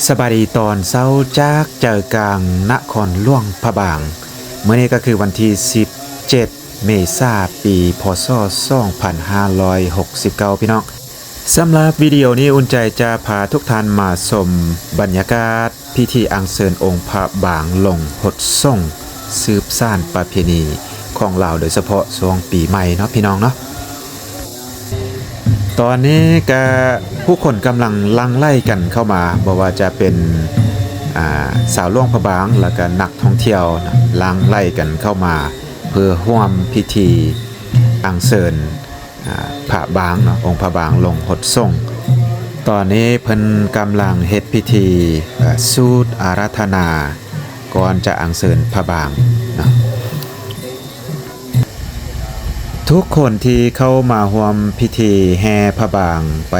ສະບາຍດີຕອນເຊົ້າຈາກໃຈກາງນະຄອນຫຼວງພະບາງ. ມື້ນີ້ກໍຄືວັນທີສິບເຈັດ ເມສາ ປີ ພ.ສ. ສອງພັນຫ້າຮ້ອຍຫົກສິບເກົ້າ ພີ່ນ້ອງ. ສຳລັບວິດີໂອນີ້ ອຸ່ນໃຈຈະພາທຸກທ່ານມາຊົມບັນຍາກາດພິທີອັນເຊີນອົງພະບາງລົງຫົດສົງ ສືບສານປະເພນີຂອງລາວ ໂດຍສະເພາະຊ່ວງປີໃໝ່ເນາະ ພີ່ນ້ອງເນາະ. ຕອນນີ້ກະຜູ້ຄົນກຳລັງຫຼັ່ງໄຫຼກັນເຂົ້າມາ, ບໍ່ວ່າຈະເປັນ ອ່າ ຊາວຫຼວງພະບາງ ແລ້ວກະນັກທ່ອງທ່ຽວນະ ຫຼັ່ງໄຫຼກັນເຂົ້າມາເພື່ອຮ່ວມພິທີອັນເຊີນ ອ່າ ພະບາງເນາະ, ອົງພະບາງລົງຫົດສົງ. ຕອນນີ້ເພິ່ນກຳລັງເຮັດພິທີ ເອີ ສູດອາລາທະນາ ກ່ອນຈະອັນເຊີນພະບາງເນາະ. ທຸກຄົນທີ່ເຂົ້າມາຮ່ວມພິທີແຫ່ພະບາງໄປ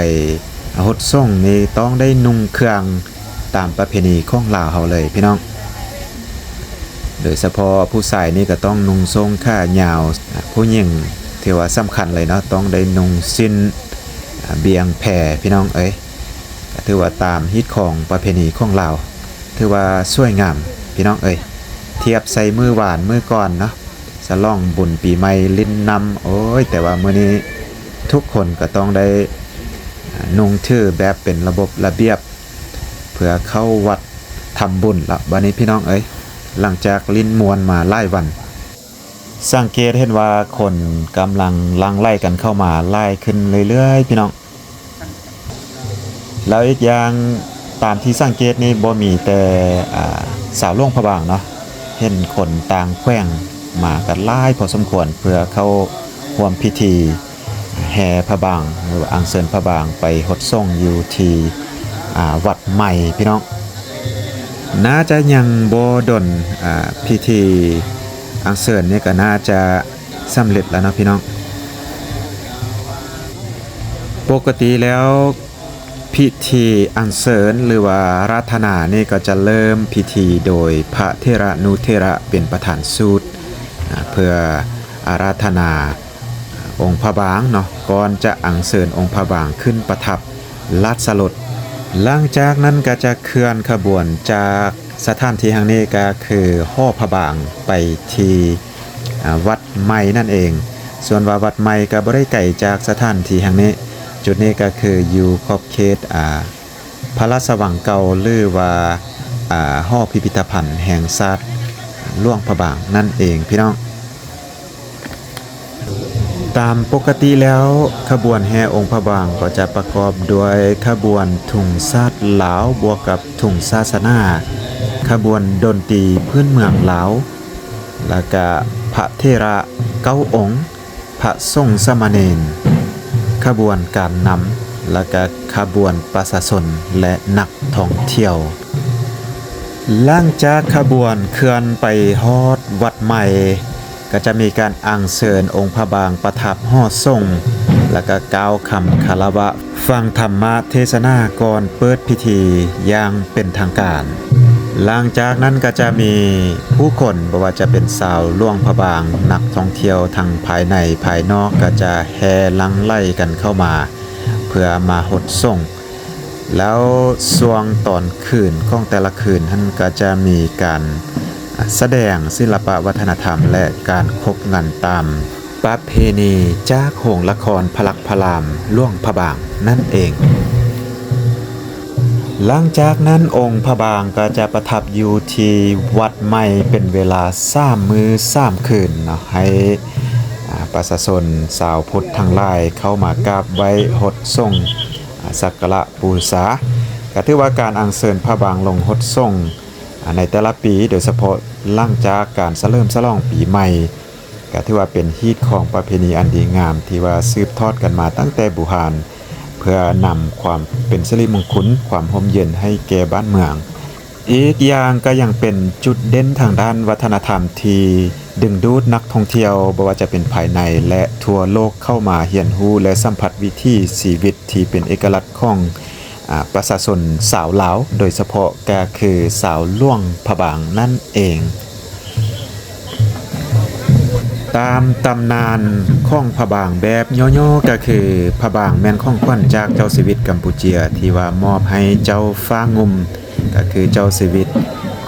ຫົດສົງນີ້ ຕ້ອງໄດ້ນຸ່ງເຄື່ອງຕາມປະເພນີຂອງລາວເຮົາເລີຍ ພີ່ນ້ອງ. ໂດຍສະເພາະຜູ້ຊາຍນີ້ກໍຕ້ອງນຸ່ງໂສ້ງຂາຍາວ, ຜູ້ຍິງຖືວ່າສຳຄັນເລີຍເນາະ, ຕ້ອງໄດ້ນຸ່ງສິ້ນ ອ່າ ບ່ຽງແພ ພີ່ນ້ອງເອີຍ. ກໍຖືວ່າຕາມຮີດຄອງປະເພນີຂອງລາວ ຖືວ່າສວຍງາມ ພີ່ນ້ອງເອີຍ. ທຽບໃສ່ມື້ວານມື້ກ່ອນເນາະ, ສະຫຼອງບຸນປີໃໝ່ ຫຼິ້ນນ້ຳ ໂອ້ຍ ແຕ່ວ່າມື້ນີ້ທຸກຄົນກໍຕ້ອງໄດ້ ອ່າ ນຸ່ງຖືແບບເປັນລະບົບລະບຽບ ເພື່ອເຂົ້າວັດທຳບຸນລະ ບັດນີ້ ພີ່ນ້ອງເອີຍ. ຫຼັງຈາກຫຼິ້ນມ່ວນມາຫຼາຍວັນ ສັງເກດເຫັນວ່າຄົນກຳລັງຫຼັ່ງໄຫຼກັນເຂົ້າມາຫຼາຍຂຶ້ນເລື້ອຍໆ ພີ່ນ້ອງ. ແລ້ວອີກຢ່າງ ຕາມທີ່ສັງເກດນີ້ ບໍ່ມີແຕ່ ອ່າ ຊາວຫຼວງພະບາງເນາະ, ເຫັນຄົນຕ່າງແຂວງມາກັນຫຼາຍພໍສົມຄວນ ເພື່ອເຂົ້າຮ່ວມພິທີແຫ່ພະບາງ ຫຼືວ່າອັນເຊີນພະບາງໄປຫົດສົງຢູ່ທີ່ ອ່າ ວັດໃໝ່ ພີ່ນ້ອງ. ໜ້າຈະຍັງບໍ່ດົນ ອ່າ ພິທີອັນເຊີນນີ້ກໍໜ້າຈະ ສຳເລັດແລ້ວເນາະ ພີ່ນ້ອງ. ປົກກະຕິແລ້ວ ພິທີອັນເຊີນ ຫຼືວ່າອາລາທະນານີ້ ກໍຈະເລີ່ມພິທີໂດຍພະເຖລະນຸເຖລະເປັນປະທານສູດ ອາ ເພື່ອອາລາທະນາອົງພະບາງເນາະ, ກ່ອນຈະອັນເຊີນອົງພະບາງຂຶ້ນປະທັບລາຊະລົດ. ຫຼັງຈາກນັ້ນກໍຈະເຄື່ອນຂະບວນຈາກ ສະຖານທີ່ແຫ່ງນີ້ກໍຄືຫໍພະບາງໄປທີ່ ອາ ວັດໃໝ່ນັ້ນເອງ. ສ່ວນວ່າວັດໃໝ່ກໍບໍ່ໄດ້ໄກຈາກສະຖານທີ່ແຫ່ງນີ້. ຈຸດນີ້ກໍຄືຢູ່ຂອບເຂດ ອາ ພະລາຊະວັງເກົ່າ ຫຼືວ່າ ອາ ຫໍພິພິທະພັນແຫ່ງຊາດຫຼວງພະບາງນັ້ນເອງ ພີ່ນ້ອງ. ຕາມປົກກະຕິແລ້ວ ຂະບວນແຫ່ອົງພະບາງກໍຈະປະກອບດ້ວຍຂະບວນທຸງຊາດລາວ ບວກກັບທຸງສາສະໜາ, ຂະບວນດົນຕີພື້ນເມືອງລາວ, ແລ້ວກະພະເຖລະເກົ້າອົງ, ພະສົງສາມະເນນ, ຂະບວນການນຳ, ແລ້ວກະຂະບວນປະຊາຊົນ ແລະ ນັກທ່ອງທ່ຽວ. ຫຼັງຈາກຂະບວນເຄື່ອນໄປຮອດວັດໃໝ່ ກໍຈະມີການອັນເຊີນອົງພະບາງປະທັບຫໍສົງ ແລ້ວກໍກ່າວຄຳຄາລະວະ ຟັງທຳມະເທສະນາກ່ອນເປີດພິທີຢ່າງເປັນທາງການ. ຫຼັງຈາກນັ້ນກໍຈະມີຜູ້ຄົນ ບໍ່ວ່າຈະເປັນຊາວຫຼວງພະບາງ, ນັກທ່ອງທ່ຽວທັງພາຍໃນພາຍນອກ ກໍຈະແຫ່ຫຼັ່ງໄຫຼກັນເຂົ້າມາ ເພື່ອມາຫົດສົງ. ແລ້ວຊ່ວງຕອນຄືນຂອງແຕ່ລະຄືນຫັ້ນ ກໍຈະມີການສະແດງສິລະປະວັດທະນະທຳ ແລະ ການຄົບງັນຕາມປະເພນີຈາກໂຮງລະຄອນພະລັກພະລາມຫຼວງພະບາງນັ້ນເອງ. ຫຼັງຈາກນັ້ນ ອົງພະບາງກໍຈະປະທັບຢູ່ທີ່ວັດໃໝ່ເປັນເວລາສາມມື້ສາມຄືນເນາະ, ໃຫ້ ອາ ປະຊາຊົນຊາວພຸດທັງຫຼາຍເຂົ້າມາກາບໄຫວ້ຫົດສົງ ອາ ສັກກາລະ ບູຊາ. ກໍຖືວ່າການອັນເຊີນພະບາງລົງຫົດສົງ ອາ ໃນແຕ່ລະປີ ໂດຍສະເພາະຫຼັງຈາກການສະເຫຼີມສະຫຼອງປີໃໝ່ ກໍຖືວ່າເປັນຮີດຄອງປະເພນີອັນດີງາມ ທີ່ວ່າສືບທອດກັນມາຕັ້ງແຕ່ບູຮານ ເພື່ອນຳຄວາມເປັນສິລິມົງຄຸນ, ຄວາມຮົ່ມເຢັນໃຫ້ແກ່ບ້ານເມືອງ. ອີກຢ່າງກໍຍັງເປັນຈຸດເດັ່ນທາງດ້ານວັດທະນະທຳທີ່ດຶງດູດນັກທ່ອງທ່ຽວ ບໍ່ວ່າຈະເປັນພາຍໃນ ແລະ ທົ່ວໂລກເຂົ້າມາຮຽນຮູ້ ແລະ ສຳຜັດວິຖີຊີວິດທີ່ເປັນເອກະລັກຂອງ ອາ ປະຊາຊົນຊາວລາວ ໂດຍສະເພາະກໍຄືຊາວຫຼວງພະບາງນັ້ນເອງ. ຕາມຕຳນານຂອງພະບາງແບບຫຍໍ້ໆ ກໍຄືພະບາງແມ່ນຂອງຂວັນຈາກເຈົ້າຊີວິດກຳປູເຈຍ ທີ່ວ່າມອບໃຫ້ເຈົ້າຟ້າງຸ່ມ ກໍຄືເຈົ້າຊີວິດ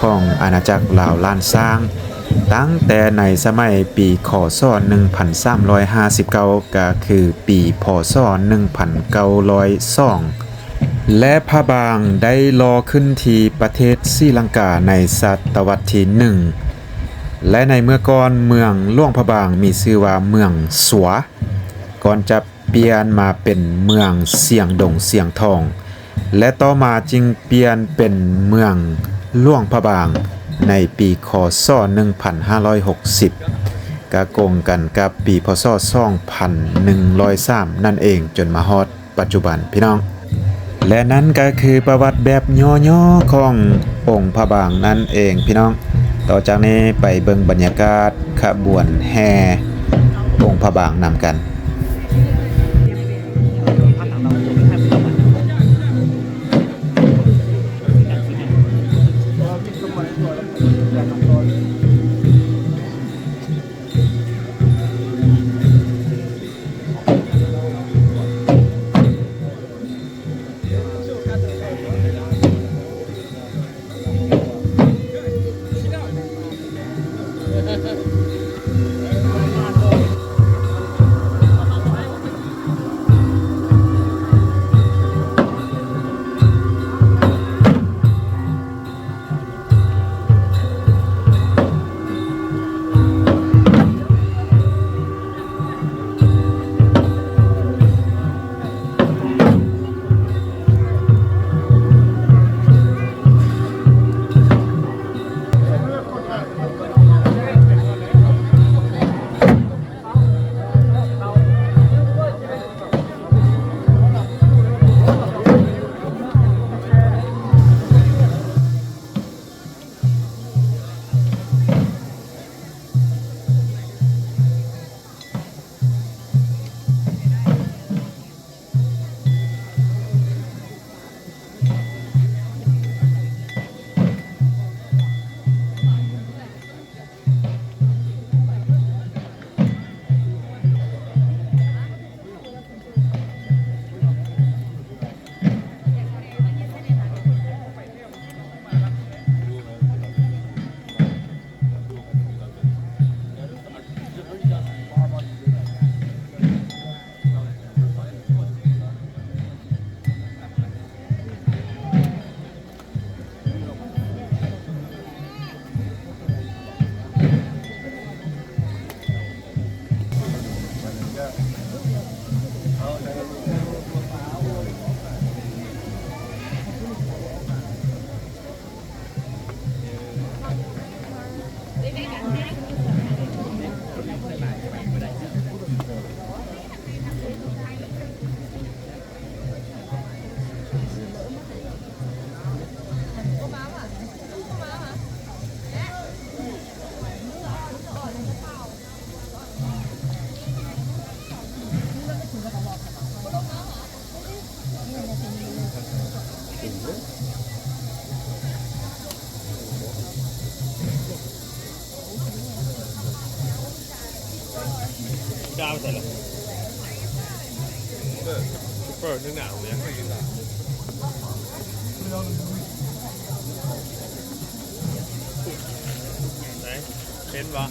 ຂອງອານາຈັກລາວລ້ານຊ້າງ ຕັ້ງແຕ່ໃນສະໄໝປີ ຄ.ສ. ໜຶ່ງພັນສາມຮ້ອຍຫ້າສິບເກົ້າ ກໍຄືປີ ພ.ສ. ໜຶ່ງພັນເກົ້າຮ້ອຍສອງ ແລະ ພະບາງໄດ້ຫຼໍ່ຂຶ້ນທີ່ປະເທດສີລັງກາໃນສະຕະວັດທີໜຶ່ງ ແລະ ໃນເມື່ອກ່ອນເມືອງຫຼວງພະບາງມີຊື່ວ່າເມືອງສັວ ກ່ອນຈະປ່ຽນມາເປັນເມືອງຊຽງດົງຊຽງທອງ ແລະ ຕໍ່ມາຈຶ່ງປ່ຽນເປັນເມືອງຫຼວງພະບາງໃນປີ ຄ.ສ. ໜຶ່ງພັນຫ້າຮ້ອຍຫົກສິບ ກະກົງກັນກັບປີ ພ.ສ. ສອງພັນໜຶ່ງຮ້ອຍສາມ ນັ້ນເອງ ຈົນມາຮອດປັດຈຸບັນພີ່ນ້ອງ. ແລະ ນັ້ນກໍຄືປະຫວັດແບບຫຍໍ້ໆຂອງອົງພະບາງນັ້ນເອງພີ່ນ້ອງ. ຕໍ່ຈາກນີ້ໄປເບິ່ງບັນຍາກາດຂະບວນແຫ່ອົງພະບາງນຳກັນ. ເປີດໜຶ່ງໜາວເລີຍ ເຫັນບໍ່?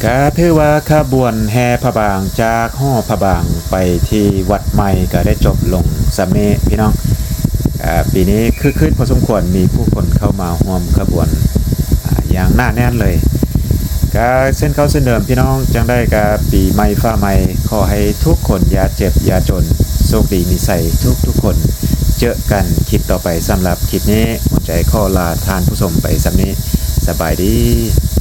ກະຖືວ່າຂະບວນແຫ່ພະບາງຈາກຫໍພະບາງໄປທີ່ວັດໃໝ່ກະໄດ້ຈົບລົງສ່ຳນີ້ພີ່ນ້ອງ. ກະປີນີ້ຄຶກຄື້ນພໍສົມຄວນ ມີຜູ້ຄົນເຂົ້າມາຮ່ວມຂະບວນ ອາ ຢ່າງໜາແໜ້ນເລີຍ. ກະເຊັ່ນເກົ່າເຊັ່ນເດີມພີ່ນ້ອງ, ຈັ່ງໃດກະປີໃໝ່ຟ້າໃໝ່ ຂໍໃຫ້ທຸກຄົນຢ່າເຈັບຢ່າຈົນ ໂຊກດີມີໄຊທຸກໆຄົນ. ເຈີກັນຄລິບຕໍ່ໄປ. ສຳລັບຄລິບນີ້ ມົນໃຈຂໍລາທ່ານຜູ້ຊົມໄປສ່ຳນີ້. ສະບາຍດີ.